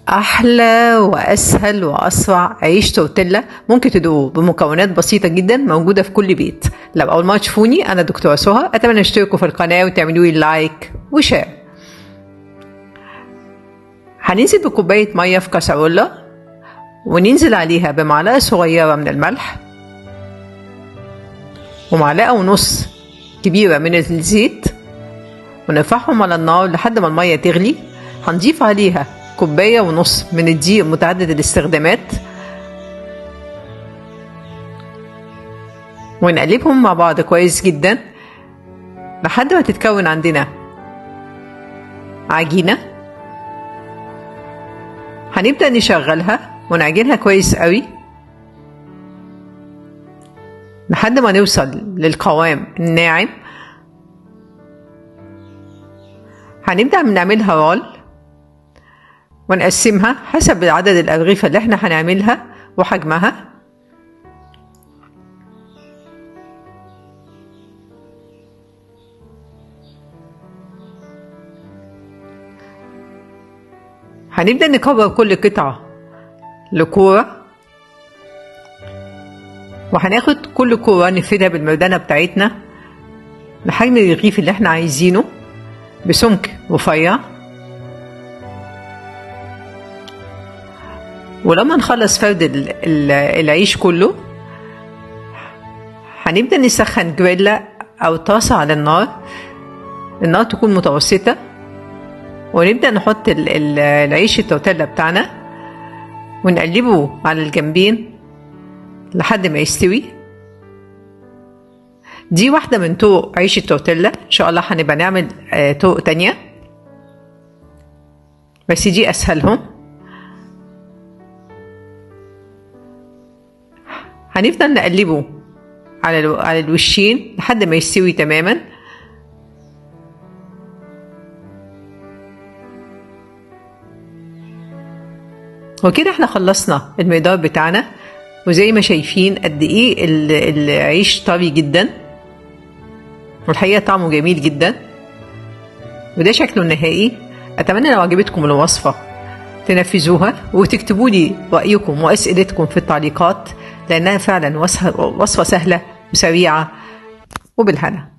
أحلى وأسهل وأسرع عيش تورتيلا ممكن تدوقوه بمكونات بسيطة جدا موجودة في كل بيت. لو أول مرة تشوفوني، أنا دكتورة سهى، أتمنى تشتركوا في القناة وتعملوا لي like و share. هننزل بكوباية مية في كاسرولة وننزل عليها بمعلقة صغيرة من الملح ومعلقة ونص كبيرة من الزيت، ونرفعهم على النار لحد ما المية تغلي. هنضيف عليها كوباية ونص من الدقيق متعدد الاستخدامات ونقلبهم مع بعض كويس جدا لحد ما تتكون عندنا عجينة. هنبدأ نشغلها ونعجنها كويس قوي لحد ما نوصل للقوام الناعم. هنبدأ نعملها رول ونقسمها حسب عدد الأرغفة اللي احنا هنعملها وحجمها. هنبدأ نكبر كل قطعة لكورة، وهناخد كل كورة نفردها بالمردانة بتاعتنا لحجم الرغيف اللي احنا عايزينه بسمك رفيع. ولما نخلص فرد العيش كله هنبدأ نسخن جريلا أو طاسة على النار، النار تكون متوسطة، ونبدأ نحط العيش التورتيلا بتاعنا ونقلبه على الجنبين لحد ما يستوي. دي واحدة من طرق عيش التورتيلا، إن شاء الله هنبقى نعمل طرق تانية، بس دي أسهلهم. هنفضل نقلبه على الوشين لحد ما يستوي تماما. وكده احنا خلصنا المقدار بتاعنا، وزي ما شايفين قد ايه العيش طري جدا، والحقيقة طعمه جميل جدا، وده شكله النهائي. اتمنى لو عجبتكم الوصفة تنفذوها وتكتبوا لي رأيكم وأسئلتكم في التعليقات، لأنها فعلا وصفة سهلة وسريعة. وبالهنا.